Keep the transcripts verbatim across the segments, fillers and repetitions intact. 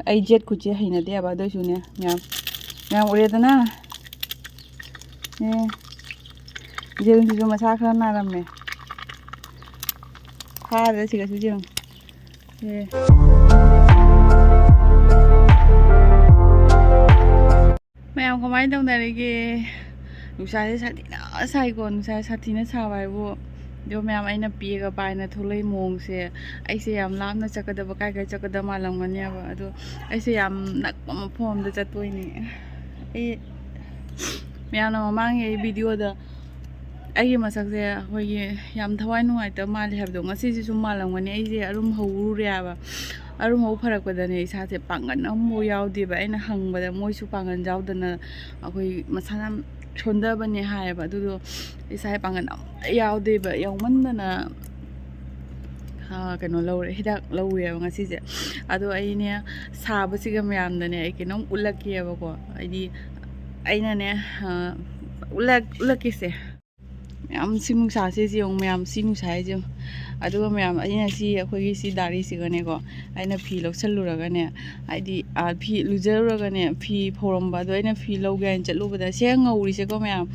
ꯑꯩ ꯖꯦꯠ ꯈꯨꯠꯁꯦ ꯍꯩꯅꯗꯦꯕ, ꯑꯗꯨꯏꯁꯨꯅꯦ ꯃꯌꯥꯝ, ꯃꯌꯥꯝ ꯎꯔꯦꯗꯅ꯫ ꯑꯦ, ꯖꯦꯔꯨꯝꯁꯤꯁꯨ ꯃꯁꯥ ꯈꯔ ꯅꯥꯔꯝꯃꯦ꯫ ꯐꯥꯗ꯭ꯔꯦ ꯁꯤꯒꯁꯨ ꯌꯦꯡꯉꯨ꯫ ꯑꯦ꯫ ꯃꯌꯥꯝ ꯀꯃꯥꯏꯅ ꯇꯧꯅꯔꯤꯒꯦ? ꯅꯨꯡꯁꯥꯁꯦ ꯁꯥꯊꯤꯅ ꯁꯥꯏꯀꯣ, ꯅꯨꯡꯁꯥꯁꯦ ꯁꯥꯊꯤꯅ ꯁꯥꯕ ꯍꯥꯏꯕꯨ꯫ ꯑꯗꯣ ꯃꯌꯥꯝ, ꯑꯩꯅ ꯄꯦꯒ ꯄꯥꯏꯅ ꯊꯣꯛꯂꯛꯏ ꯃꯑꯣꯡꯁꯦ, ꯑꯩꯁꯦ ꯌꯥꯝ ꯂꯥꯞꯅ ꯆꯠꯀꯗꯕ, ꯀꯥꯏ ꯀꯥꯏ ꯆꯠꯀꯗꯕ ꯃꯥꯜꯂꯝꯒꯅꯦꯕ꯫ ꯑꯗꯣ ꯑꯩꯁꯦ ꯌꯥꯝ ꯅꯛꯄ ꯃꯐꯝ ꯑꯃꯗ ꯆꯠꯇꯣꯏꯅꯦ꯫ ꯑꯩ ꯃꯌꯥꯝꯅ ꯃꯃꯥꯡꯒꯤ ꯑꯩ ꯚꯤꯗꯤꯑꯣꯗ ꯑꯩꯒꯤ ꯃꯁꯛꯁꯦ ꯑꯩꯈꯣꯏꯒꯤ ꯌꯥꯝ ꯊꯋꯥꯏ ꯅꯨꯡꯉꯥꯏꯇꯕ ꯃꯥꯜꯂꯦ ꯍꯥꯏꯕꯗꯣ, ꯉꯁꯤꯁꯦ ꯁꯨꯝ ꯃꯥꯜꯂꯝꯒꯅꯤ꯫ ꯑꯩꯁꯦ ꯑꯔꯨꯝ ꯍꯧꯔꯨꯔꯦ ꯍꯥꯏꯕ꯫ ꯑꯔꯨꯝ ꯍꯧ ꯐꯔꯛꯄꯗꯅꯦ ꯏꯁꯥꯁꯦ ꯄꯥꯡꯒꯜ ꯑꯃꯐꯥꯎ ꯌꯥꯎꯗꯦꯕ꯫ ꯑꯩꯅ ꯍꯪꯕꯗ ꯃꯣꯏꯁꯨ ꯄꯥꯡꯒꯜ ꯌꯥꯎꯗꯅ ꯑꯩꯈꯣꯏ ꯃꯁꯥꯅ ꯁꯣꯟꯊꯕꯅꯦ ꯍꯥꯏꯌꯦꯕ꯫ ꯑꯗꯨꯗꯣ ꯏꯁꯥ ꯄꯥꯡꯒꯜ ꯑꯝꯇ ꯌꯥꯎꯗꯦꯕ, ꯌꯥꯎꯃꯟꯗꯅ, ꯑꯥ, ꯀꯩꯅꯣ ꯂꯧꯔꯦ, ꯍꯤꯗꯥꯛ ꯂꯧꯔꯦꯕ ꯉꯁꯤꯁꯦ꯫ ꯑꯗꯣ ꯑꯩꯅꯦ, ꯁꯥꯕꯁꯤꯒ ꯃꯌꯥꯝꯗꯅꯦ ꯑꯩ ꯀꯩꯅꯣꯝ ꯎꯠꯂꯛꯀꯦꯕꯀꯣ꯫ ꯍꯥꯏꯗꯤ ꯑꯩꯅꯅꯦ, ꯑꯥ, ꯎꯠꯂꯛ-, ꯎꯠꯂꯛꯀꯦꯁꯦ꯫ ꯃꯌꯥꯝ ꯁꯤ ꯅꯨꯡꯁꯥꯁꯦ ꯌꯦꯡꯉꯨ, ꯃꯌꯥꯝ ꯁꯤ ꯅꯨꯡꯁꯥ ꯍꯥꯏꯁꯦ ꯌꯦꯡꯉꯨ꯫ ꯑꯗꯨꯒ ꯃꯌꯥꯝ ꯑꯩꯅ ꯁꯤ ꯑꯩꯈꯣꯏꯒꯤ ꯁꯤ ꯗꯥꯔꯤꯁꯤꯒꯅꯦꯀꯣ, ꯑꯩꯅ ꯐꯤ ꯂꯧꯁꯜꯂꯨꯔꯒꯅꯦ, ꯍꯥꯏꯗꯤ, ꯑꯥ, ꯐꯤ ꯂꯨꯖꯔꯨꯔꯒꯅꯦ, ꯐꯤ ꯐꯧꯔꯝꯕ ꯑꯗꯣ ꯑꯩꯅ ꯐꯤ ꯂꯧꯒꯦ ꯍꯥꯏꯅ ꯆꯠꯂꯨꯕꯗ ꯁꯦ ꯉꯧꯔꯤꯁꯦꯀꯣ ꯃꯌꯥꯝ,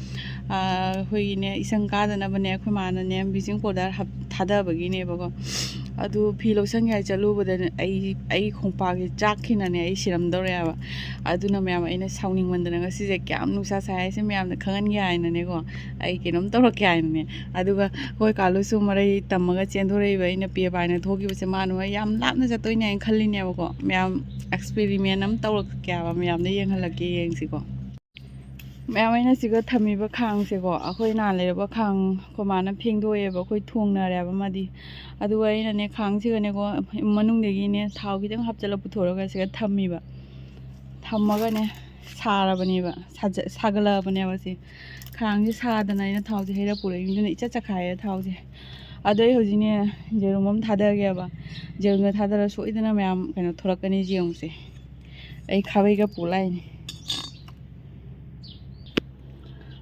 ꯑꯥ, ꯑꯩꯈꯣꯏꯒꯤꯅꯦ, ꯏꯁꯪ ꯀꯥꯗꯅꯕꯅꯦ ꯑꯩꯈꯣꯏ ꯃꯥꯅꯅꯦ ꯕ꯭ꯂꯤꯆꯤꯡ ꯄꯥꯎꯗꯔ ꯍꯥꯞ-, ꯊꯥꯗꯕꯒꯤꯅꯦꯕꯀꯣ꯫ ꯑꯗꯨ ꯐꯤ ꯂꯧꯁꯟꯒꯦ ꯍꯥꯏꯅ ꯆꯠꯂꯨꯕꯗꯅꯦ ꯑꯩ, ꯑꯩ ꯈꯣꯡꯄꯥꯛꯁꯦ ꯆꯥꯛꯈꯤꯅꯅꯦ ꯑꯩ ꯁꯤꯔꯝꯗꯧꯔꯦꯕ꯫ ꯑꯗꯨꯅ ꯃꯌꯥꯝ, ꯑꯩꯅ ꯁꯥꯎꯅꯤꯡꯃꯟꯗꯅ ꯉꯁꯤꯁꯦ ꯀꯌꯥꯝ ꯅꯨꯡꯁꯥ ꯁꯥꯏ ꯍꯥꯏꯁꯦ ꯃꯌꯥꯝꯗ ꯈꯪꯍꯟꯒꯦ ꯍꯥꯏꯅꯅꯦꯀꯣ, ꯑꯩ ꯀꯩꯅꯣꯝ ꯇꯧꯔꯛꯀꯦ ꯍꯥꯏꯅꯅꯦ꯫ ꯑꯗꯨꯒ ꯑꯩꯈꯣꯏ ꯀꯥꯂꯨꯁꯨ ꯃꯔꯩ ꯇꯝꯃꯒ ꯆꯦꯟꯊꯣꯔꯛꯏꯕ, ꯑꯩꯅ ꯄꯦ ꯄꯥꯏꯅ ꯊꯣꯛꯈꯤꯕꯁꯦ ꯃꯥꯅ ꯌꯥꯝ ꯂꯥꯞꯅ ꯆꯠꯇꯣꯏꯅꯦ ꯍꯥꯏꯅ ꯈꯜꯂꯤꯅꯦꯕꯀꯣ꯫ ꯃꯌꯥꯝ, ꯑꯦꯛꯁꯄꯦꯔꯤꯃꯦꯟ ꯑꯃ ꯇꯧꯔꯛꯀꯦ ꯍꯥꯏꯕ, ꯃꯌꯥꯝꯗ ꯌꯦꯡꯍꯜꯂꯛꯀꯦ, ꯌꯦꯡꯁꯤꯀꯣ꯫ ꯃꯌꯥꯝ, ꯑꯩꯅ ꯁꯤꯒ ꯊꯝꯃꯤꯕ ꯈꯥꯡꯁꯦꯀꯣ, ꯑꯩꯈꯣꯏ ꯅꯍꯥꯟ ꯂꯩꯔꯛꯄ ꯈꯥꯡ ꯑꯩꯈꯣꯏ ꯃꯥꯅ ꯐꯦꯡꯗꯣꯛꯑꯦꯕ, ꯑꯩꯈꯣꯏ ꯊꯣꯡꯅꯔꯦꯕ ꯑꯃꯗꯤ꯫ ꯑꯗꯨꯒ ꯑꯩꯅꯅꯦ ꯈꯥꯡꯁꯤꯒꯅꯦꯀꯣ, ꯃꯅꯨꯡꯗꯒꯤꯅꯦ ꯊꯥꯎ ꯈꯤꯇꯪ ꯍꯥꯞꯆꯤꯜꯂ ꯄꯨꯊꯣꯔꯒ ꯁꯤꯒ ꯊꯝꯃꯤꯕ꯫ ꯊꯝꯃꯒꯅꯦ ꯁꯥꯔꯕꯅꯦꯕ, ꯁꯥꯖ-, ꯁꯥꯒꯠꯂꯛꯑꯕꯅꯦꯕ ꯁꯤ꯫ ꯈꯥꯡꯁꯦ ꯁꯥꯗꯅ ꯑꯩꯅ ꯊꯥꯎꯁꯦ ꯍꯩꯔ ꯄꯨꯔꯛꯏꯅꯤ, ꯑꯗꯨꯅ ꯏꯆꯠ ꯆꯠꯈꯥꯏꯔꯦ ꯊꯥꯎꯁꯦ꯫ ꯑꯗꯣ ꯑꯩ ꯍꯧꯖꯤꯛꯅꯦ ꯌꯦꯔꯨꯝ ꯑꯃ ꯊꯥꯗꯒꯦꯕ꯫ ꯌꯦꯔꯨꯝꯗꯣ ꯊꯥꯗꯔ ꯁꯣꯏꯗꯅ ꯃꯌꯥꯝ ꯀꯩꯅꯣ ꯊꯣꯛꯂꯛꯀꯅꯤ ꯌꯦꯡꯉꯨꯁꯦ꯫ ꯑꯩ ꯈꯥꯕꯩꯒ ꯄꯨ ꯂꯥꯛꯏꯅꯤ꯫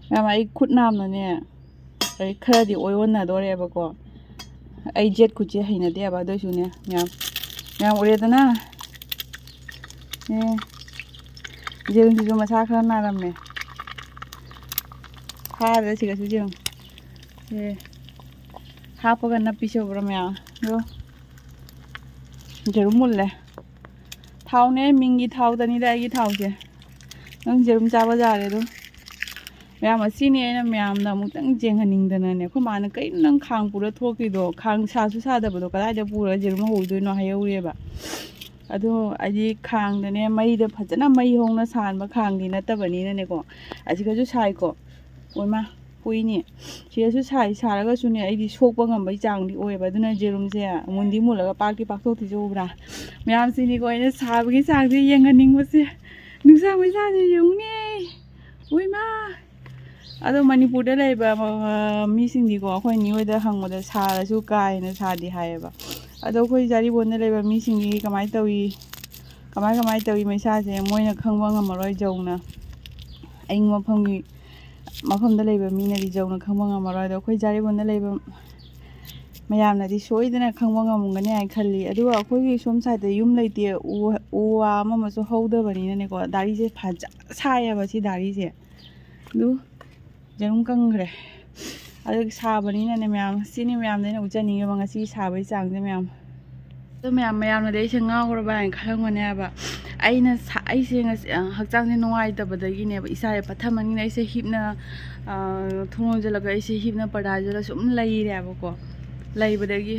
ꯃꯌꯥꯝ, ꯑꯩ ꯈꯨꯠ ꯅꯥꯝꯅꯅꯦ, ꯑꯩ ꯈꯔꯗꯤ ꯑꯣꯏꯌꯣꯟꯅꯗꯣꯔꯦꯕꯀꯣ꯫ ꯑꯩ ꯖꯦꯠ ꯈꯨꯠꯁꯦ ꯍꯩꯅꯗꯦꯕ, ꯑꯗꯨꯏꯁꯨꯅꯦ ꯃꯌꯥꯝ, ꯃꯌꯥꯝ ꯎꯔꯦꯗꯅ꯫ ꯑꯦ, ꯌꯦꯔꯨꯝꯁꯤꯁꯨ ꯃꯁꯥ ꯈꯔ ꯅꯥꯔꯝꯃꯦ꯫ ꯐꯥꯗ꯭ꯔꯦ ꯁꯤꯒꯁꯨ ꯌꯦꯔꯨꯝ꯫ ꯑꯦ, ꯍꯥꯞꯄꯒ ꯅꯞꯄꯤꯁꯦ ꯎꯕ꯭ꯔꯥ ꯃꯌꯥꯝ? ꯑꯗꯣ ꯌꯦꯔꯨꯝ ꯃꯨꯜꯂꯦ꯫ ꯊꯥꯎꯅꯦ, ꯃꯤꯡꯒꯤ ꯊꯥꯎꯗꯅꯤꯗ ꯑꯩꯒꯤ ꯊꯥꯎꯁꯦ꯫ ꯅꯪ ꯌꯦꯔꯨꯝ ꯆꯥꯕ ꯌꯥꯔꯦ ꯑꯗꯨꯝ꯫ ꯃꯌꯥꯝ, ꯑꯁꯤꯅꯤ ꯑꯩꯅ ꯃꯌꯥꯝꯗ ꯑꯃꯨꯛꯇꯪ ꯌꯦꯡꯍꯟꯅꯤꯡꯗꯅꯅꯦ꯫ ꯑꯩꯈꯣꯏ ꯃꯥꯅ, "ꯀꯩꯅꯣ ꯅꯪ ꯈꯥꯡ ꯄꯨꯔ ꯊꯣꯛꯈꯤꯗꯣ? ꯈꯥꯡ ꯁꯥꯁꯨ ꯁꯥꯗꯕꯗꯣ ꯀꯗꯥꯏꯗ ꯄꯨꯔꯒ ꯌꯦꯔꯨꯝ ꯍꯧꯗꯣꯏꯅꯣ?" ꯍꯥꯏꯍꯧꯔꯦꯕ꯫ ꯑꯗꯣ ꯑꯩꯗꯤ ꯈꯥꯡꯗꯅꯦ, ꯃꯩꯗ ꯐꯖꯅ ꯃꯩ ꯍꯧꯅ ꯁꯥꯍꯟꯕ ꯈꯥꯡꯗꯤ ꯅꯠꯇꯕꯅꯤꯅꯅꯦꯀꯣ꯫ ꯑꯁꯤꯒꯁꯨ ꯁꯥꯏꯀꯣ꯫ ꯑꯣꯏꯃꯥ, ꯍꯨꯏꯅꯤ꯫ ꯁꯤꯗꯁꯨ ꯁꯥꯏ, ꯁꯥꯔꯒꯁꯨꯅꯦ, ꯑꯩꯗꯤ ꯁꯣꯛꯄ ꯉꯝꯕꯒꯤ ꯆꯥꯡꯗꯤ ꯑꯣꯏꯌꯦꯕ꯫ ꯑꯗꯨꯅ ꯌꯦꯔꯨꯝꯁꯦ ꯃꯨꯟꯗꯤ ꯃꯨꯜꯂꯒ ꯄꯥꯛꯇꯤ ꯄꯥꯛꯊꯣꯛꯇ꯭ꯔꯤꯁꯦ ꯎꯕ꯭ꯔꯥ? ꯃꯌꯥꯝꯁꯤꯅꯤꯀꯣ ꯑꯩꯅ ꯁꯥꯕꯒꯤ ꯆꯥꯡꯁꯦ ꯌꯦꯡꯍꯟꯅꯤꯡꯕꯁꯦ꯫ ꯅꯨꯡꯁꯥ ꯃꯩꯁꯥꯁꯦ ꯌꯦꯡꯉꯨꯅꯦ꯫ ꯎꯏꯃꯥ! ꯑꯗꯣ ꯃꯅꯤꯄꯨꯔꯗ ꯂꯩꯕ, ꯑ, ꯃꯤꯁꯤꯡꯗꯤꯀꯣ, ꯑꯩꯈꯣꯏ ꯅꯦ ꯍꯣꯏꯗ ꯍꯪꯕꯗ ꯁꯥꯔꯁꯨ ꯀꯥ ꯍꯦꯟꯅ ꯁꯥꯗꯦ ꯍꯥꯏꯌꯦꯕ꯫ ꯑꯗꯣ ꯑꯩꯈꯣꯏ ꯖꯥꯔꯤꯕꯣꯟꯗ ꯂꯩꯕ ꯃꯤꯁꯤꯡꯗꯤ ꯀꯃꯥꯏꯅ ꯇꯧꯏ? ꯀꯃꯥꯏ, ꯀꯃꯥꯏ ꯇꯧꯏ ꯃꯩꯁꯥꯁꯦ? ꯃꯣꯏꯅ ꯈꯪꯕ ꯉꯝꯃꯔꯣꯏ ꯌꯧꯅ꯫ ꯑꯏꯪꯕ ꯃꯐꯝꯒꯤ, ꯃꯐꯝꯗ ꯂꯩꯕ ꯃꯤꯅꯗꯤ ꯌꯧꯅ ꯈꯪꯕ ꯉꯝꯃꯔꯣꯏ꯫ ꯑꯗꯣ ꯑꯩꯈꯣꯏ ꯖꯥꯔꯤꯕꯣꯟꯗ ꯂꯩꯕ ꯃꯌꯥꯝꯅꯗꯤ ꯁꯣꯏꯗꯅ ꯈꯪꯕ ꯉꯝꯒꯅꯤ ꯍꯥꯏꯅ ꯈꯜꯂꯤ꯫ ꯑꯗꯨꯒ ꯑꯩꯈꯣꯏꯒꯤ ꯁꯣꯝ ꯁꯥꯏꯗꯠꯇ ꯌꯨꯝ ꯂꯩꯇꯦ, ꯎ, ꯎ ꯋꯥ ꯑꯃ ꯑꯃꯁꯨ ꯍꯧꯗꯕꯅꯤꯅꯅꯦꯀꯣ, ꯗꯥꯔꯤꯁꯦ ꯐꯖꯅ ꯁꯥꯏꯌꯦꯕ ꯁꯤ ꯗꯥꯔꯤꯁꯦ꯫ ꯑꯗꯨ ꯌꯦꯔꯨꯝ ꯀꯪꯈ꯭ꯔꯦ꯫ ꯑꯗꯨ ꯁꯥꯕꯅꯤꯅꯅꯦ ꯃꯌꯥꯝ, ꯁꯤꯅꯤ ꯃꯌꯥꯝꯗ ꯑꯩꯅ ꯎꯠꯆꯅꯤꯡꯉꯤꯕ ꯉꯁꯤꯒꯤ ꯁꯥꯕꯒꯤ ꯆꯥꯡꯁꯦ ꯃꯌꯥꯝ꯫ ꯑꯗꯣ ꯃꯌꯥꯝ, ꯃꯌꯥꯝꯅꯗꯤ ꯑꯩꯁꯦ ꯉꯥꯎꯔꯕ ꯍꯥꯏꯅ ꯈꯜꯂꯝꯒꯅꯦꯕ꯫ ꯑꯩꯅ ꯁꯥ-, ꯑꯩꯁꯦ ꯉꯁꯤ, ꯑ, ꯍꯛꯆꯥꯡꯁꯦ ꯅꯨꯡꯉꯥꯏꯇꯕꯗꯒꯤꯅꯦꯕ, ꯏꯁꯥꯁꯦ ꯄꯠꯊꯃꯟꯒꯤꯅ ꯑꯩꯁꯦ ꯍꯤꯞꯅ, ꯑ, ꯊꯣꯡ ꯂꯣꯟꯁꯤꯜꯂꯒ ꯑꯩꯁꯦ ꯍꯤꯞꯅ ꯄꯔꯗꯥꯁꯤꯗ ꯁꯨꯝ ꯂꯩꯔꯦꯕꯀꯣ꯫ ꯂꯩꯕꯗꯒꯤ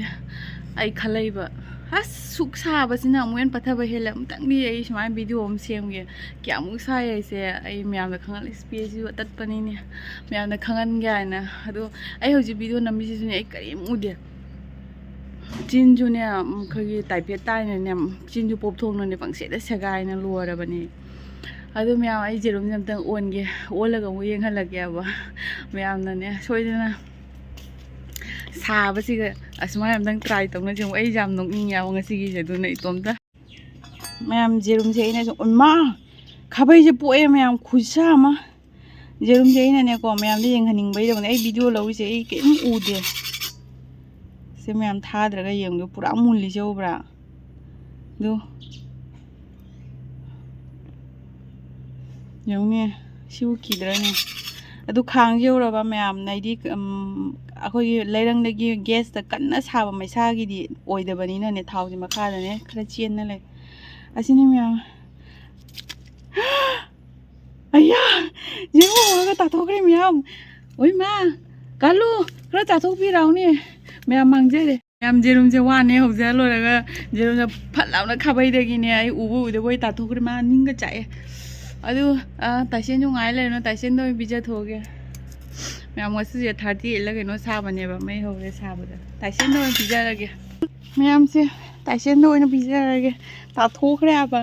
ꯑꯩ ꯈꯜꯂꯛꯏꯕ, "ꯑꯁ, ꯁꯨꯛ ꯁꯥꯕꯁꯤꯅ ꯑꯃꯨꯛ ꯍꯦꯟꯅ ꯄꯠꯊꯕ ꯍꯦꯜꯂꯦ꯫ ꯑꯃꯨꯛꯇꯪꯗꯤ ꯑꯩ ꯁꯨꯃꯥꯏꯅ ꯚꯤꯗꯤꯑꯣ ꯑꯃ ꯁꯦꯝꯒꯦ꯫ ꯀꯌꯥꯃꯨꯛ ꯁꯥꯏ ꯍꯥꯏꯁꯦ ꯑꯩ ꯃꯌꯥꯝꯗ ꯈꯪꯍꯜꯂꯦ꯫ ꯏꯁꯄꯦꯁꯁꯤꯁꯨ ꯑꯇꯠꯄꯅꯤꯅꯦ꯫ ꯃꯌꯥꯝꯗ ꯈꯪꯍꯟꯒꯦ ꯍꯥꯏꯅ꯫" ꯑꯗꯣ ꯑꯩ ꯍꯧꯖꯤꯛ ꯚꯤꯗꯤꯑꯣ ꯅꯝꯃꯤꯁꯤꯁꯨꯅꯦ, ꯑꯩ ꯀꯔꯤꯝ ꯎꯗꯦ꯫ ꯆꯤꯟꯁꯨꯅꯦ, ꯎꯝ, ꯑꯩꯈꯣꯏꯒꯤ ꯇꯥꯏꯐꯦꯠ ꯇꯥꯏꯅꯅꯦ, ꯆꯤꯟꯁꯨ ꯄꯣꯞꯊꯣꯛꯅꯅꯦ ꯄꯪꯁꯦꯠꯇ ꯁꯦꯒꯥꯏꯅ ꯂꯣꯏꯔꯕꯅꯦ꯫ ꯑꯗꯨ ꯃꯌꯥꯝ, ꯑꯩ ꯌꯦꯔꯨꯝꯁꯦ ꯑꯝꯇꯪ ꯑꯣꯟꯒꯦ, ꯑꯣꯜꯂꯒ ꯑꯃꯨꯛ ꯌꯦꯡꯍꯜꯂꯛꯀꯦꯕ꯫ ꯃꯌꯥꯝꯅꯅꯦ ꯁꯣꯏꯗꯅ ꯁꯥꯕꯁꯤꯒ ꯑꯁꯨꯃꯥꯏꯅ ꯑꯝꯇꯪ ꯇ꯭ꯔꯥꯏ ꯇꯧꯅꯁꯦ꯫ ꯑꯩ ꯌꯥꯝ ꯅꯣꯛꯅꯤꯡꯉꯦꯕ ꯉꯁꯤꯒꯤꯁꯦ, ꯑꯗꯨꯅ ꯏꯇꯣꯝꯇ꯫ ꯃꯌꯥꯝ, ꯌꯦꯔꯨꯝꯁꯦ ꯑꯩꯅ ꯁꯨꯝ, ꯃꯥ! ꯈꯥꯕꯩꯁꯦ ꯄꯣꯛꯑꯦ ꯃꯌꯥꯝ, ꯈꯨꯠꯁꯥ ꯑꯃ꯫ ꯌꯦꯔꯨꯝꯁꯦ ꯑꯩꯅꯅꯦꯀꯣ, ꯃꯌꯥꯝꯗ ꯌꯦꯡꯍꯟꯅꯤꯡꯕꯩꯗꯧꯕꯅꯦ꯫ ꯑꯩ ꯚꯤꯗꯤꯑꯣ ꯂꯧꯔꯤꯁꯦ ꯑꯩ ꯀꯔꯤꯝ ꯎꯗꯦ꯫ ꯁꯦ ꯃꯌꯥꯝ, ꯊꯥꯗ꯭ꯔꯒ ꯌꯦꯡꯉꯨ, ꯄꯨꯔꯥ ꯃꯨꯜꯂꯤꯁꯦ ꯎꯕ꯭ꯔꯥ? ꯑꯗꯨ ꯌꯦꯡꯉꯨꯅꯦ, ꯁꯤꯕꯨ ꯀꯤꯗ꯭ꯔꯅꯦ? ꯑꯗꯨ ꯈꯥꯡꯁꯦ ꯌꯧꯔꯕ ꯃꯌꯥꯝꯅ, ꯍꯥꯏꯗꯤ, ꯎꯝ, ꯑꯩꯈꯣꯏꯒꯤ ꯂꯩꯔꯪꯗꯒꯤ ꯒ꯭ꯌꯥꯁꯇ ꯀꯟꯅ ꯁꯥꯕ ꯃꯩꯁꯥꯒꯤꯗꯤ ꯑꯣꯏꯗꯕꯅꯤꯅꯅꯦ, ꯊꯥꯎꯁꯦ ꯃꯈꯥꯗꯅꯦ ꯈꯔ ꯆꯦꯟꯅ ꯂꯩ꯫ ꯑꯁꯤꯅꯤ ꯃꯌꯥꯝ꯫ ꯑꯌꯥ! ꯌꯦꯡꯉꯣ, ꯇꯥꯊꯣꯛꯈ꯭ꯔꯦ ꯃꯌꯥꯝ꯫ ꯑꯣꯏ ꯃꯥ! ꯀꯥꯜꯂꯨ! ꯈꯔ ꯆꯥꯊꯣꯛꯄꯤꯔꯛꯎꯅꯦ꯫ ꯃꯌꯥꯝ ꯃꯥꯡꯖꯔꯦ꯫ ꯃꯌꯥꯝ ꯌꯦꯔꯨꯝꯁꯦ ꯋꯥꯅꯦ ꯍꯧꯖ ꯂꯣꯏꯔꯒ ꯌꯦꯔꯨꯝꯁꯦ ꯐꯠ ꯂꯥꯎꯅ ꯈꯥꯕꯩꯗꯒꯤꯅꯦ ꯑꯩ ꯎꯕ ꯎꯗꯕꯣꯏ ꯇꯥꯊꯣꯛꯈ꯭ꯔꯦ꯫ ꯃꯥ ꯅꯤꯡꯒ ꯆꯥꯛꯑꯦ꯫ ꯑꯗꯨ, ꯑ, ꯇꯥꯏꯁꯦꯟꯁꯨ ꯉꯥꯏ ꯂꯩꯔꯅꯨ, ꯇꯥꯏꯁꯦꯟꯗ ꯑꯣꯏꯅ ꯄꯤꯖꯊꯣꯛꯑꯒꯦ꯫ ꯃꯌꯥꯝ ꯉꯁꯤꯁꯦ thirty eight ꯂ ꯀꯩꯅꯣ ꯁꯥꯕꯅꯦꯕ, ꯃꯩ ꯍꯧꯔꯦ ꯁꯥꯕꯗ꯫ ꯇꯥꯏꯁꯦꯟꯗ ꯑꯣꯏꯅ ꯄꯤꯖꯔꯒꯦ꯫ ꯃꯌꯥꯝꯁꯦ ꯇꯥꯏꯁꯦꯟꯗ ꯑꯣꯏꯅ ꯄꯤꯖꯔꯒꯦ꯫ ꯇꯥꯊꯣꯛꯈ꯭ꯔꯦ ꯍꯥꯏꯕ꯫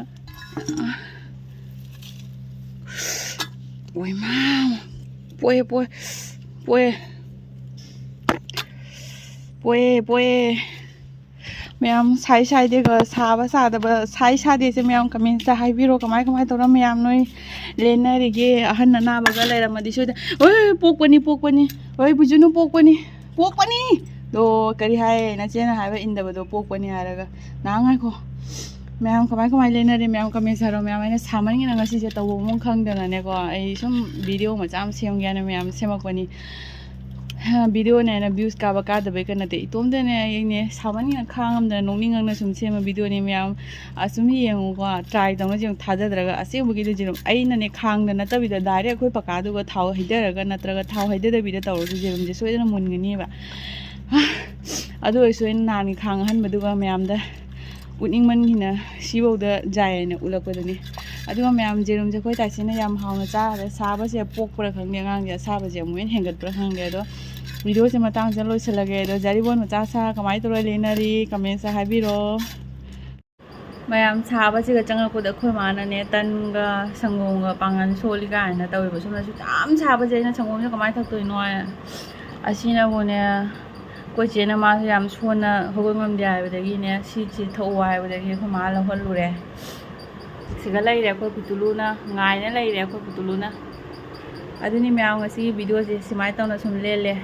ꯑꯣꯏꯃꯥ! ꯄꯣꯛꯑꯦ, ꯄꯣꯛꯑꯦ, ꯄꯣꯛꯑꯦ꯫ ꯄꯣꯛꯑꯦ, ꯄꯣꯛꯑꯦ꯫ ꯃꯌꯥꯝ ꯁꯥꯏ ꯁꯥꯏꯗꯦꯒ ꯁꯥꯕ ꯁꯥꯗꯕ, ꯁꯥꯏ ꯁꯥꯗꯦꯁꯦ ꯃꯌꯥꯝ comment ꯇ ꯍꯥꯏꯕꯤꯔꯣ꯫ ꯀꯃꯥꯏ ꯀꯃꯥꯏ ꯇꯧꯔ ꯃꯌꯥꯝ ꯅꯣꯏ ꯂꯦꯟꯅꯔꯤꯒꯦ? ꯑꯍꯟ ꯑꯅꯥꯕꯒ ꯂꯩꯔꯝꯃꯗꯤ ꯁꯣꯏꯗ-, ꯍꯣꯏ, ꯄꯣꯛꯄꯅꯤ, ꯄꯣꯛꯄꯅꯤ, ꯍꯣꯏ, ꯕꯨꯖꯨꯅꯨ ꯄꯣꯛꯄꯅꯤ, ꯄꯣꯛꯄꯅꯤ꯫ ꯑꯗꯣ ꯀꯔꯤ ꯍꯥꯏ, ꯅꯆꯦꯅ ꯍꯥꯏꯕ ꯏꯟꯗꯕꯗꯣ ꯄꯣꯛꯄꯅꯤ ꯍꯥꯏꯔꯒ꯫ ꯅꯍꯥꯟ ꯉꯥꯏꯈꯣ꯫ ꯃꯌꯥꯝ ꯀꯃꯥꯏ ꯀꯃꯥꯏ ꯂꯦꯟꯅꯔꯤ? ꯃꯌꯥꯝ comment ꯍꯥꯏꯔꯣ꯫ ꯃꯌꯥꯝ ꯑꯩꯅ ꯁꯥꯃꯟꯒꯤꯅ ꯉꯁꯤꯁꯦ ꯇꯧꯕꯝ ꯑꯃ ꯈꯪꯗꯅꯅꯦꯀꯣ, ꯑꯩ ꯁꯨꯝ video ꯃꯆꯥ ꯑꯃ ꯁꯦꯝꯒꯦ ꯍꯥꯏꯅ ꯃꯌꯥꯝ ꯁꯦꯝꯃꯛꯄꯅꯤ꯫ ꯍꯥ, video ꯅꯦꯅ views ꯀꯥꯕ ꯀꯥꯗꯕꯩ ꯀ ꯅꯠꯇꯦ, ꯏꯇꯣꯝꯇꯅꯦ ꯑꯩꯅꯦ ꯁꯥꯃꯟꯒꯤꯅ ꯈꯥꯡꯉꯝꯗꯅ ꯅꯣꯛꯅꯤꯡꯉꯛꯅ ꯁꯨꯝ ꯁꯦꯝꯕ video ꯅꯦ ꯃꯌꯥꯝ꯫ ꯑꯁꯨꯝ ꯌꯦꯡꯉꯨꯀꯣ, try ꯇꯧꯅ ꯌꯦꯡꯉꯨ, ꯊꯥꯖꯗ꯭ꯔꯒ꯫ ꯑꯁꯦꯡꯕꯒꯤꯗꯤ ꯌꯦꯔꯨꯝ ꯑꯩꯅꯅꯦ ꯈꯥꯡꯗ ꯅꯠꯇꯕꯤꯗ direct ꯑꯩꯈꯣꯏ ꯄꯀꯥꯗꯨꯒ ꯊꯥꯎ ꯍꯩꯊꯔꯒ ꯅꯠꯇ꯭ꯔꯒ ꯊꯥꯎ ꯍꯩꯊꯗꯕꯤꯗ ꯇꯧꯔꯁꯨ ꯌꯦꯔꯨꯝꯁꯦ ꯁꯣꯏꯗꯅ ꯃꯨꯟꯒꯅꯤꯕ꯫ ꯑꯗꯨ ꯑꯣꯏꯔꯁꯨ ꯑꯩꯅ ꯅꯍꯥꯟꯒꯤ ꯈꯥꯡ ꯑꯍꯟꯕꯗꯨꯒ ꯃꯌꯥꯝꯗ ꯎꯠꯅꯤꯡꯃꯟꯒꯤꯅ ꯁꯤꯐꯧꯗ ꯌꯥꯏ ꯍꯥꯏꯅ ꯎꯠꯂꯛꯄꯗꯨꯅꯤ꯫ ꯑꯗꯨꯒ ꯃꯌꯥꯝ ꯌꯦꯔꯨꯝꯁꯦ ꯑꯩꯈꯣꯏ ꯇꯥꯏꯁꯤꯅ ꯌꯥꯝ ꯍꯥꯎꯅ ꯆꯥꯈ꯭ꯔꯦ꯫ ꯁꯥꯕꯁꯦ ꯄꯣꯛꯄ꯭ꯔꯥ ꯈꯪꯗꯦ, ꯑꯉꯥꯡꯁꯦ ꯑꯁꯥꯕꯁꯦ ꯑꯃꯨꯛ ꯍꯦꯟꯅ ꯍꯦꯟꯒꯠꯄ꯭ꯔꯥ ꯈꯪꯗꯦ꯫ ꯑꯗꯣ video ꯁꯦ ꯃꯇꯥꯡꯁꯤꯗ ꯂꯣꯏꯁꯤꯜꯂꯒꯦ꯫ ꯑꯗꯣ ꯖꯥꯔꯤꯕꯣꯟ ꯃꯆꯥ ꯁꯥ ꯀꯃꯥꯏꯅ ꯇꯧꯔ ꯂꯦꯟꯅꯔꯤ comment ꯇ ꯍꯥꯏꯕꯤꯔꯣ꯫ ꯃꯌꯥꯝ ꯁꯥꯕꯁꯤꯒ ꯆꯪꯉꯛꯄꯗ ꯑꯩꯈꯣꯏ ꯃꯥꯅꯅꯦ ꯇꯟꯒ ꯁꯪꯒꯣꯝꯒ ꯄꯥꯡꯒꯜ ꯁꯣꯜꯂꯤ ꯀꯥꯏꯅ ꯇꯧꯋꯦꯕ꯫ ꯁꯣꯝꯗꯁꯨ ꯌꯥꯝ ꯁꯥꯕꯁꯦ ꯑꯩꯅ ꯁꯪꯒꯣꯝꯁꯦ ꯀꯃꯥꯏꯅ ꯊꯛꯇꯣꯏꯅꯣ ꯍꯥꯏꯅ꯫ ꯑꯁꯤꯅꯕꯨꯅꯦ ꯑꯩꯈꯣꯏ ꯆꯦꯅ ꯃꯥꯁꯨ ꯌꯥꯝ ꯁꯣꯟꯅ ꯍꯧꯒꯠ ꯉꯝꯗꯦ ꯍꯥꯏꯕꯗꯒꯤꯅꯦ ꯁꯤꯁꯦ ꯊꯛꯎ ꯍꯥꯏꯕꯗꯒꯤ ꯑꯩꯈꯣꯏ ꯃꯥ ꯂꯧꯍꯜꯂꯨꯔꯦ꯫ ꯁꯤꯒ ꯂꯩꯔꯦ ꯑꯩꯈꯣꯏ ꯄꯤꯇꯨꯂꯨꯅ, ꯉꯥꯏꯅ ꯂꯩꯔꯦ ꯑꯩꯈꯣꯏ ꯄꯤꯇꯨꯂꯨꯅ꯫ ꯑꯗꯨꯅꯤ ꯃꯌꯥꯝ ꯉꯁꯤꯒꯤ video ꯁꯦ ꯁꯨꯃꯥꯏꯅ ꯇꯧꯅ ꯁꯨꯝ ꯂꯦꯜꯂꯦ꯫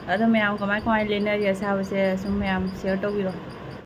ꯑꯗꯣ ꯃꯌꯥꯝ ꯀꯃꯥꯏ ꯀꯃꯥꯏꯅ ꯂꯦꯟꯅꯔꯤ ꯑꯁꯥꯕꯁꯦ ꯁꯨꯝ ꯃꯌꯥꯝ share ꯇꯧꯕꯤꯔꯣ꯫